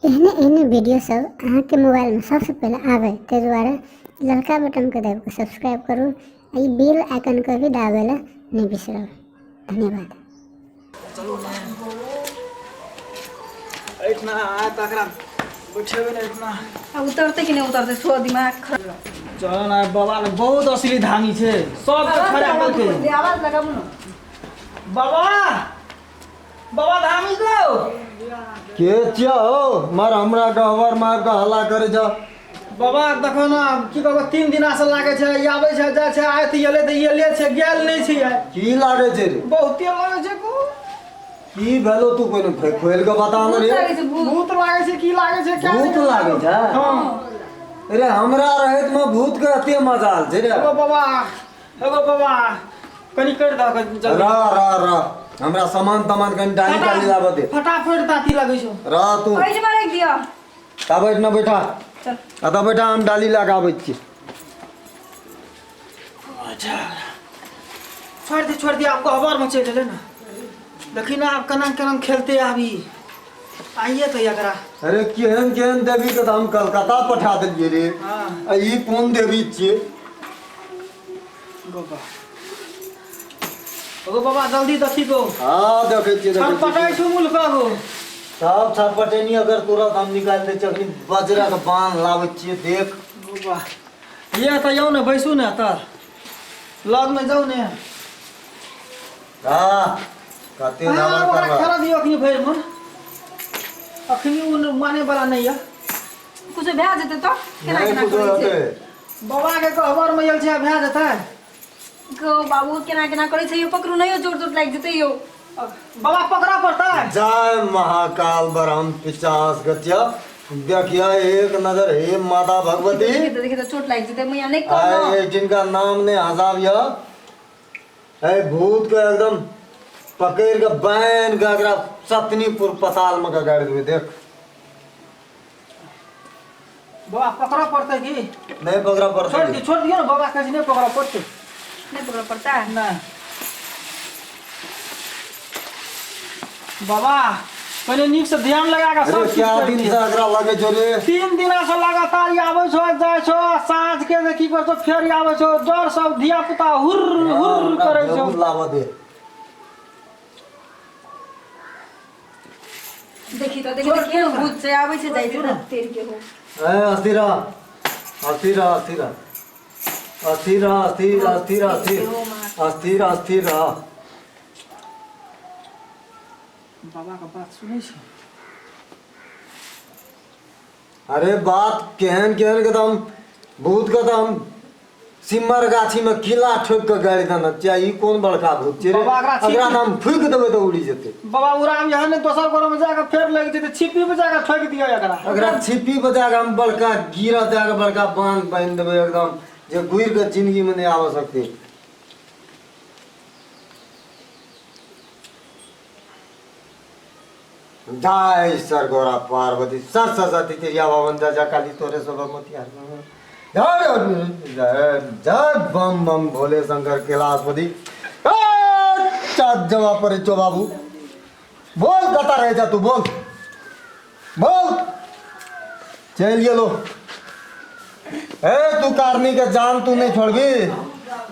एहने एहने वीडियो सब अहाँके मोबाइलमे सबसँ पहिले आबै ताहि दुआरे ललका बटनके दाबि कऽ सब्सक्राइब करू आ ई बेल आइकनके भी दाबै लए नहि बिसरब। धन्यवाद। चलू ने एहिठिना आय तऽ एकरा बैठेबै ने एहिठिना। आ उतरतै कि नहि उतरतै सो दिमाग खराब। चल ने बाबा ने बहुत असली धामी छै, सबके खड़ा करके आवाज लगाबू ने। बाबा बाबा धामी गो के छियै हौ मार हमरा गहबर मार के हल्ला करे छ। बाबा देखो ने की कहबो, 3 दिना से लागे छै, ई आबै छै जाइ छै, आय तऽ एलै तऽ एले छै, गेल नहि छै आइ। की लागे छै रे? बहुते लागे छै गो। की भेलो तू कोनो खोल के बता न रे। भूत लागै छै भूत। भूत लागे छै, की लागे छै, क्या भूत लागे छै? हाँ। अरे हमरा रहैत में भूत के एते मजाल छै रे। एगो बाबा, एगो बाबा कनि करि दह जल्दी। र र र हमरा सामान तामान कनि डाली डाली लाबऽ दे। फटाफट दाँती लगै छौ। र तू। एहिठमा राखि दिअ। ता बैठ न बैठा। चल। आ ता बैठा, हम डाली लए कऽ आबै छी। अच्छा छोड़ दे, छोड़ दे, आब गहबर में चलि एलै ने। देखी ने आब केना केना खेलते आबी आइए तऽ एकरा। अरे केहन केहन देवी के तऽ हम कलकत्ता पठा देलियै रे। हाँ। आ ई कोन देवी छियै? गो बा। गो बाबा जल्दी देखी गो। हाँ देखै छियै, देखै छियै। छटपटाइ छौ मुल्का गो। सब छटपटेनी अगर तुरंत हम निकालि दै छियै, अखनी बजरा के बान्ह लाबै छियै देख। गो बा। ये तऽ यौ ने बैसू ने तऽ लगमे जाउ ने। हाँ, कते हाँ, धावन ओकरा करबा। खेला दियौ अखनी भरि मन। अखनी ओ माने वाला नहि यऽ। कुछो भए जेतै तऽ केना नहि केना कुछो करै छै? हेतै। बाबा के गहबर में आयल छै भए जेतै। गो बाबू केना केना करै छै यौ, पकड़ू नहि यौ, जोर जोर लागि जेतै यौ। बाबा पकड़ा पड़तै। जय महाकाल ब्रह्म पिचास गतिया देखिया एक नजर हे माता भगवती। देखी तऽ देखी तऽ चोट लागि जेतै मैया, नहि कहू। आइ जिनका नाम नहि हँसाब यऽ, ए भूत के एकदम पकड़ के बान्हि के एकरा सतनीपुर पताल में के गाड़ि देबै देख। बाबा पकड़ा पड़तै की? नहीं पकड़ा पड़तै। छोड़ दियौ, छोड़ दियौ ने बाबा कहै छै नहि पकड़ा पड़तै। नहीं पकड़ा पड़ता है? नहीं। बाबा पहिले नीक से ध्यान लगा के सब अरे चीज क्या कर दिन दियौ। से एकरा लगे छौ रे? 3 दिन से लगातार ई आबै छौ जाइ छौ, साँझ के जे की कर छौ फेर ई आबै छौ, डर सब धिया पुता हुर हुर करै छौ। लाबऽ दे। देखी तऽ देखी तऽ केहन भूत छै, आबै छै जाइ छै तेर के हो। ए अस्थिर रह, अस्थिर रह, अस्थिर रह, अस्थिर रह, अस्थिर, अस्थिर, अस्थिर, अस्थिर, अस्थिर रह। बाबा के बात सुनै छै। अरे बात केहन केहन के तऽ हम भूत के तऽ हम सिमर गाछी में किला ठोकि के गाड़ि देने छियै, ई कोन बड़का भूत छियै रे? बाबा, एकरा छिपी- एकरा तऽ हम फूकि देबै तऽ उड़ि जेतै। बाबा उड़ाम जहन ने दोसर गोरमे जाके फेर लागि जेतै, छिपी पर जाके ठोकि दियौ एकरा। एकरा छिपी पर जाके हम बड़का गिरह दए के बड़का बांध बान्हि देबै एकदम, जे घुरि के जिंदगी में नहि आबऽ सकतै। जय सर गौरा पार्वती सर सरस्वती तिरिया बावन जा जा काली तोरे सब मोतियार जय जय जय बम बम भोले शंकर कैलाशपति। चार जवाब पर चो बाबू बोल कता रहे जा तू बोल बोल चल गेलो। ए तू कारनी के जान तू नहीं छोड़बी,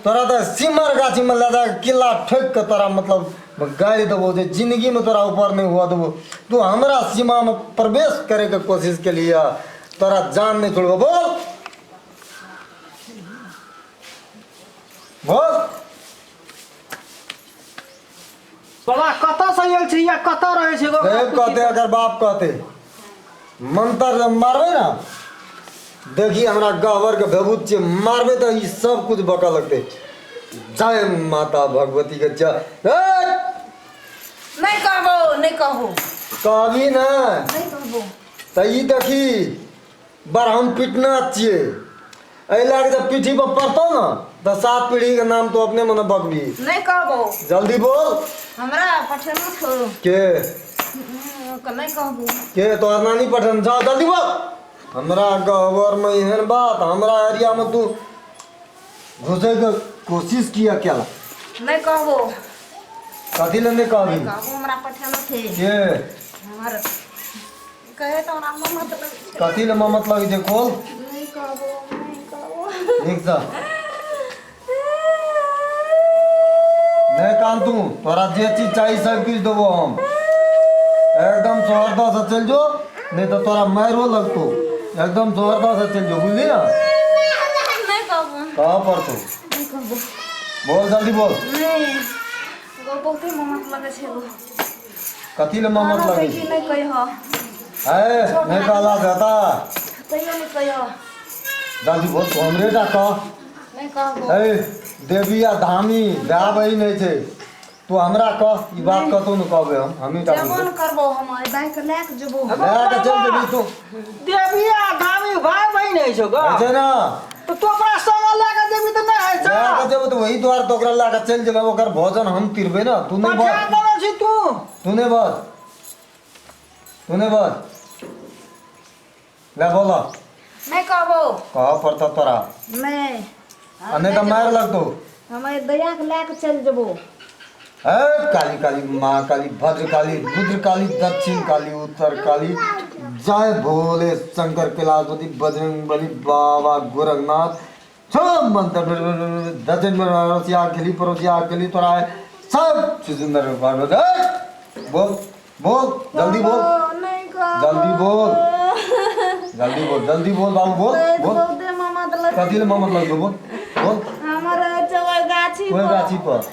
तोरा तो सिमर गाछी में लगा के किला ठोक के तोरा मतलब गाड़ि देबो जे जिंदगी में तोरा ऊपर नहीं हुआ देबो। तू हमरा सीमा में प्रवेश करे के कोशिश के लिए तोरा जान नहीं छोड़बो। बोल बोल। बाबा कतऽ से आयल छी या कतऽ रहै छी? देव कहते अगर बाप कहते मंत्र जब मारबै ना, देखी हमरा गहबर के भभूत छियै, मारबै तऽ ई सब कुछ बकऽ लगतै। जय माता भगवती के जय। ए! नहीं कहबो, नहीं कहबो। कहबी ना। नहीं कहबो। तऽ ई देखी बड़ हम पिटना छियै, एहि लए कऽ जब पीठी पर पड़तौ ने तऽ 7 पीढ़ी के नाम तो अपने मने बकबी। नहीं कहबो। जल्दी बोल। हमरा पठेनो छौ। के? नहीं कहबो। के तोहर नानी पठेने छौ? जल्दी बोल। हमरा गहबर में एहन बात, हमरा एरिया में तू घुसै के कोशिश किया केला? नहीं कहबो। कथी लए नहीं कहबी? नहीं कहबो, हमरा पठेनो छै। के? हमर कहे तऽ हमरा ममत लगै छै। कथी लए ममत लगै छै खोल नहि कहबो नहि कहबो नीकसँ नहि कान तू तोरा जे चीज चाही सब किछु देबो हम एकदम सहरदा से चलि जो नहीं तो तोरा मारो लगतो एकदम सहरदा से चलि जो बुझली ना नहि कहबो कहाँ पर तू नहि कहबो बोल जल्दी बोल नहि गो बहुते ममत लगै छै गो कथी ले ममत कहना लगै छै कि छै नहि कहिह ए नहीं कहला जाता तैयो नहि कहिह जल्दी बोल तू हमरे टा कह नहि कहबो ए देवी आ धामी भाय बहिन होइ छै तू हमरा कह ई बात कतौ न कहबै हम हमही टा जेबो बुझबै न करबो हम एहि बाइक लए कऽ जेबो लए कऽ चलि जेबही तू देवी आ धामी भाय बहिन होइ छौ ग होइ छै ने तऽ तू ओकरा संग लए कऽ जेबही तऽ नहि होइ लए कऽ छौ जेबै तऽ वही दुआरे तऽ ओकरा लए कऽ चलि जेबै ओकर भोजन हम तिरबै ने तू नहि पठा बज देने छी तू तू नहि बज तू नहि बज ले बोल नहि कहबो कह पड़तौ तोरा नहि आ नहि तऽ मारि लगतौ हम एहि दैयाके लए कऽ चलि जेबो हे काली काली माँ काली भद्र काली रुद्र काली दक्षिण काली उत्तर काली जय भोले शंकर कैलाशपति बजरंग बली बाबा गोरखनाथ सब मंत्र दक्षिण पड़ोसिया खेली पड़ोसिया खेली तोरा है सब सुंदर बोल बोल जल्दी बोल नहि कहबो जल्दी बोल जल्दी बोल जल्दी बोल बाबू बोल बोल बहुते ममत लगै कथी ले ममत लगतौ बोल बोल हमर छै गाछी कोन पर गाछी पर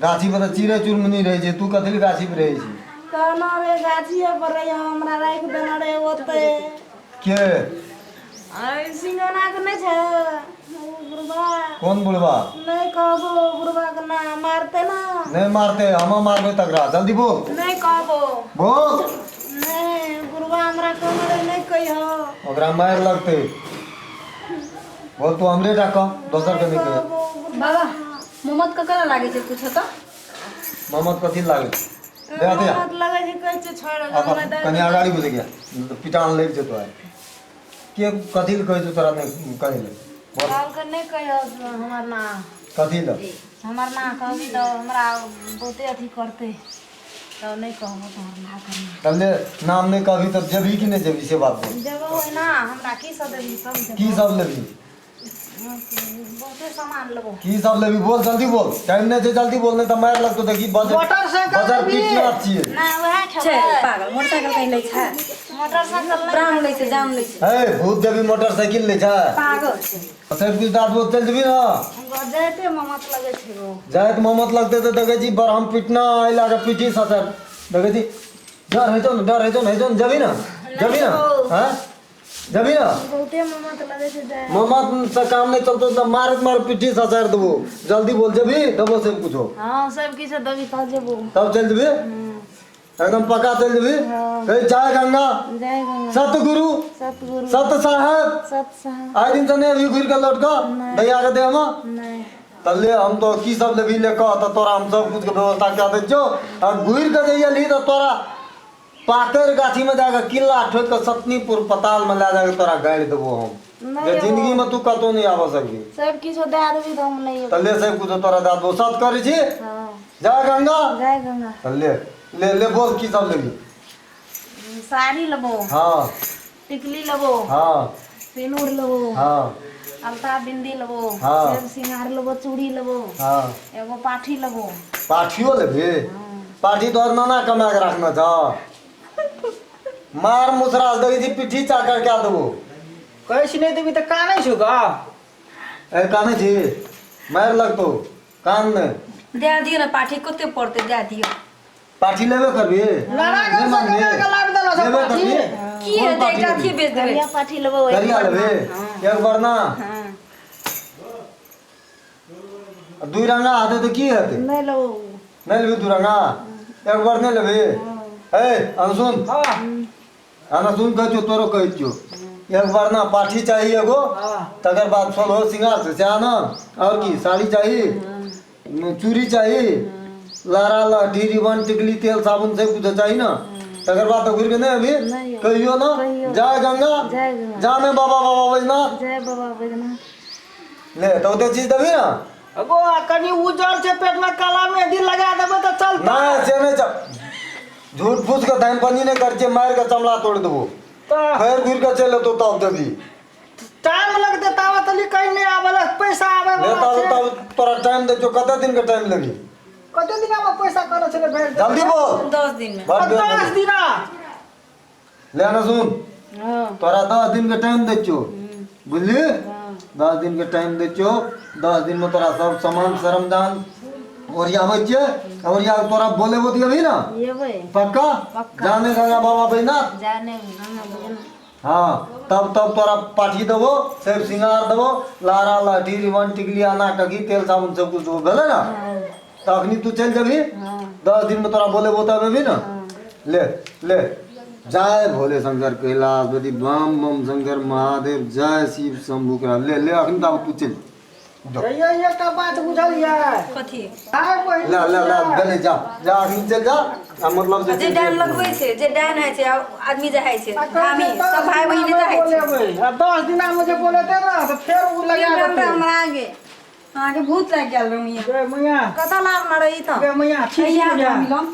गाछी पर तऽ चिड़ै चुनमुनी रहै छै तू कथी ले गाछी पर रहै छी कहना रे गाछिए पर रही हमरा राखि देने रहे ओते के अरे सिंगोना के नहि छै ओ बुढ़बा कोन बुढ़बा नहि कहबो बुढ़बा के नाम मारते ना नहि मारते हम मारबै तकरा जल्दी बोल नहि कहबो बोल नहि बुढ़बा हमरा कहने रहे नहि कहिहो ओकरा मारि लगतै बोल तू हमरे टा कह दोसर के नहि कह बाबा मोमत ककरा लागै छै पूछो तऽ मोहम्मद कथी लागै छै दे दे मोमत लगै छै कहै छै छोड़ आब कनि अगाडि बुझि गया पिटान लागि जेतो आइ के कथी लए कहै छौ तोरा नहि कहै लए बोल कहलकै नहि कहियो हमर नाम कथी लए हमर नाम कहबी तऽ हमरा बहुते अथी करतै तऽ नहि कहबो तोहर नाम करना तब ले नाम नहि कहबी तब जेबही कि नहि जेबही से बात बोल जेबो ना हमरा की सब देबी तब जेबो की सब लेबही बहुते सामान लेबो की सब लेबी बोल जल्दी बोल टाइम नहि छै जल्दी बोल नहि तऽ मारि लगतौ देखी बजर मोटरसाइकिल बजर लेबही? पीटना छियै ना वएह छै खेबै पागल मोटरसाइकिल कहीं लै छै मोटरसाइकिल नहि प्राण लै छै जान लै छै हे भूत देवी मोटरसाइकिल लै छै पागल छै सब किछु दाँत बोल चलि जेबही ने हमरो जाइते ममत लगै छै गो जाइत मोहम्मद लगतै तऽ देखै छी बरहम पीटना एहि लए कऽ पीटी ससर देखै छी डर होइ छौ ने डर होइ छौ ने होइ छौ ने जेबही ने जेबही ने हँ जेबही ने बहुते ममत लगै छै जाय मोहम्मद से काम नहीं चलतो तो मारत मार पीठी ससार देबो जल्दी बोल जेबही देबो सब कुछो हँ सब किछु देबी तब जेबो तब चल जेबही एकदम पक्का चल जेबही कही जय गंगा जय गंगा सतगुरु सतगुरु सत साहब सत साहब आइ दिन से नहीं अभी घुर के लौट कऽ दैया के देह में नहि तऽ ले हम तो की सब लेबही ले कह तऽ तोरा हम सब कुछ के व्यवस्था कए दै छियौ आ घुरि कऽ जइया ली तऽ तोरा पाकरि गाछीमे जाके किल्ला ठोकि कऽ सतनीपुर पतालमे लए जाके तोरा गाड़ि देबो हम नहि जे जिंदगीमे तू कतहु नहि आबऽ सकबी सब किछु दए देबी तऽ हम नहि अयबै तऽ ले सब कुछो तोरा दए देबो सत करै छी हँ जय गंगा जय गंगा तऽ ले ले ले बोल की सब लेबी साड़ी लेबो हँ टिकली लेबो हँ सिनूर लेबो हँ अलता बिंदी लेबो हाँ। सेब सिंगार लेबो चूड़ी लेबो हँ एगो पाठी लेबो पाठियो लेबही पाठी तोहर नाना कमा के रखने छ मार मुसरा दै छी पिट्ठी चाकर कए देबो कहै छी नहि देबी तऽ कानै छौ ग ए कानै छी मारि लगतौ कान नहि दए दियौ ने पाठी कते पड़तै दए दियौ पाठी लेबे करबी नाना घर से कमा के लाबि देलक लेबे पाठी। करबी की कोन हेतै पाठी एकटा लेबही? अथिये बेच देबै करिया पाठी लेबो एक करिया लेबे एक बरना हाँ आ दुई रंगा हेतै तऽ की हेतै नहि लेबो नहि लेबी दू रंगा एक बार नहि लेबी ए अनसुन हाँ अनसुन कहै छियौ तोरो कहै छियौ एक बार ना पाठी चाही एगो हाँ। तकर बाद सोलहो सिंगार से सएह ने आओर की साड़ी चाही चूड़ी चाही लारा लहठी रिबन टिकली तेल साबुन सब कुछ चाही ना तकर बाद तो घुरि के नहीं अभी नहीं। कहियो ना कहियो। जय गंगा जय गंगा। जाने बाबा बाबा बैजनाथ जय बाबा बैजनाथ ले तो ओते चीज देबी ना अगो आ कनि उजर छै पेट में काला मेहंदी लगा देबै तऽ चलतै ना से नहीं चल झूठ फूस के धैमपनी नहि करै छियै, मारि के चमड़ा तोड़ि देबो। तऽ फेर घुरि के चलि एतौ तब देबी। टाइम लगतै ताबे तली कहीं नहि आबै लए पैसा आबै ले वाला तब छै। तब तोरा टाइम दै छियौ, कते दिन के टाइम लेबी? कते दिना मे पैसा करऽ छलै भेज देबै? जल्दी बोल। 10 दिन में। बड़ बेर 10 भेलै। दिना। ले ने सुन, तोरा 10 दिन के टाइम दै छियौ, बुझली? 10 दिन के टाइम दै छियौ। 10 दिन में तोरा सब सामान सरमजान ओरियाबै छियै, ओरिया के तोरा बोलेबो तऽ अभी ना? एबै। पक्का? जाने गंगा बाबा बैनाथ? जाने गंगा बजना। हाँ, तब तब तोरा पाठी देबो, सब सिंगार देबो, लारा लाठी रिबन टिकली आना कगी तेल साबुन सब कुछ देबो, भेलै ना? तऽ अखनी तू चलि जेबही, 10 दिन में तोरा बोलेबो तब एबही ना? ले ले, जय भोले शंकर कैलाशपति बम बम शंकर महादेव जय शिव शंभू करा। ले ले, अखनी तब तू चलि जो। ये एकटा बात बुझलियै? कथी? आइ बहिन ले ले ले, भेलै, जा जा, अखनी चलि जा। आ मतलब जे डाइन लगबै छै, जे डाइन होइ छै, आ आदमी जाइ छै धामी, सब भाई बहिन जाइ छै। बोलेबै आ 10 दिना मे जे बोलेतै ने तऽ फेर ओ लगा देतै। हमरा आगे अहाँके भूत लागि गेल रहै मैया। गे मैया, कतऽ लाभ न रही तऽ? गे मैया, ठीक छी कहिया ने? मिलम?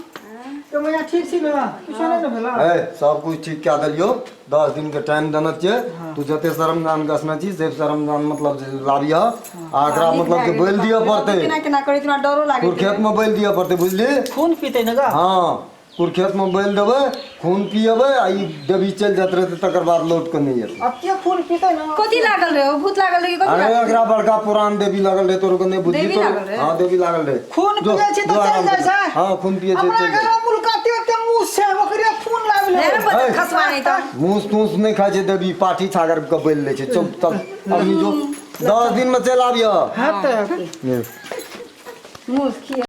गे मैया, ठीक छी ने? किछो नहि ने भेला? ए, सब कुछ ठीक कए देलियौ। 10 दिन के टाइम देने छियै। तू जते सरमजान गसने छी से सरमजान मतलब जे लाबिह आ एकरा मतलब जे बैल दिअ पड़तै। केना केना करै हमरा डरो लागै। कुरखेत में बैल दिअ पड़तै, बुझली? खून पीतै ने गा? हाँ, कुरखेत में बैल देबै, खून पियेबै आ ई देवी चलि जाइत रहतै, तकर बाद लौट कऽ नहि एतै। अब के खून पीतै ने? कथी लागल रहै? भूत लागल रहै कि कथी अरे लागल? एकरा बड़का पुरान देवी लागल रहै, तोरो के नहि बुझली देवी तोरो। लागल रहै? हाँ, देवी लागल रहै। खून जो- पियै छी तऽ जो चलि आराम जाइ कर। छै। हाँ, खून पियै छै हमरा चलि जाइ। घरमे मुलकते ओते मुस छै, ओकरे खून लाबि नहि लेबै। रे, बच्चा है। खसबा नहि तऽ। मूस तूस नहि खाइ छै देवी, पाठी छागर के बैल लै छै। चल चल, अभी जो 10 दिन में चलि आबिह। हेतै, हेतै। मूस खिया।